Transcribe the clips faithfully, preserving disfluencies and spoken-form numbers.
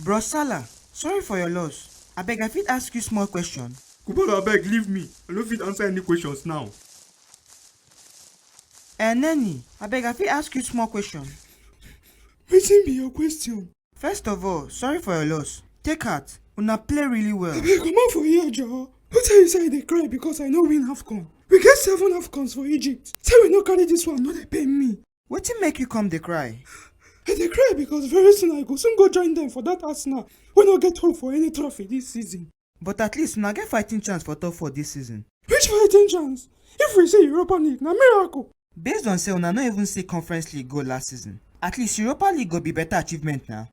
Bros Salah, sorry for your loss. Abeg, I fit ask you small question? Kubala, abeg, leave me. I no fit answer any questions now. Eh, Neni, abeg, I fit ask you small question? Wetin be your question? First of all, sorry for your loss. Take heart. Una play really well. Abeg, comot for here, Joe. Who tell you say I dey cry because I no win AFCON? We get seven AFCONs for Egypt. Say we no carry this one, no dey pain me. Wetin make you come dey cry? I dey cry because very soon I go soon go join them for that Arsenal wey no get hope for any trophy this season. But at least una get fighting chance for top four this season. Which fighting chance? If we see Europa League, na miracle. Based on say una no even see Conference League go last season, at least Europa League go be better achievement na.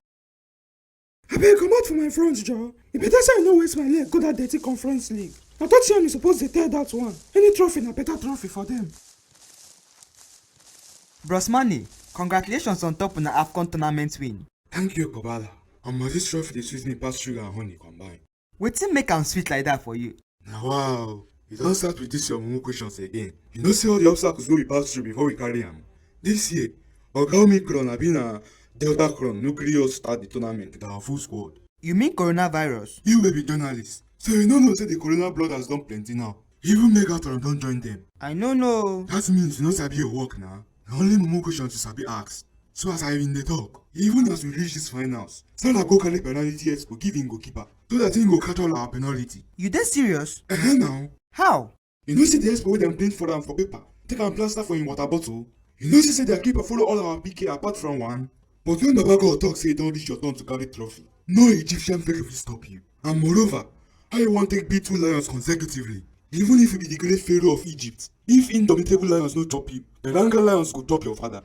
Abeg, comot for my front, Joe. E better say I no waste my leg go that dirty Conference League. Na third year me suppose dey tell that one. Any trophy na better trophy for them. Bros Mane, congratulations on top una AFCON tournament win. Thank you, Kubala. Omo, this trophy dey sweet me pass sugar and honey combine. Wetin make am sweet like that for you? Na wow, you don start with this your mumu questions again. You know say all the obstacles wey we pass through before we carry am. This year, Oga Omicron abi na Delta Cron no gree us start the tournament with our full squad. You mean coronavirus? You wey be journalist, so you no know say the corona bloggers don plenty now. Even Megatron don join them. I no know. That means you no sabi your work na. Na only mumu questions you sabi ask. So as I bin dey talk, even as we reach this finals, Salah go carry penalty expo give him goalkeeper so that him go catch all our penalty. You dey serious? Ehe now. How? You know see the expo wey dem print for am for paper, take am plaster for him water bottle? You know see say their keeper follow all our P K apart from one? But when Baba God talk say e don reach your turn to carry trophy, no Egyptian fake fit stop you. And moreover, how you wan take beat two lions consecutively? Even if you be the great pharaoh of Egypt, if indomitable lions no chop you, the Ranga lions go chop your father.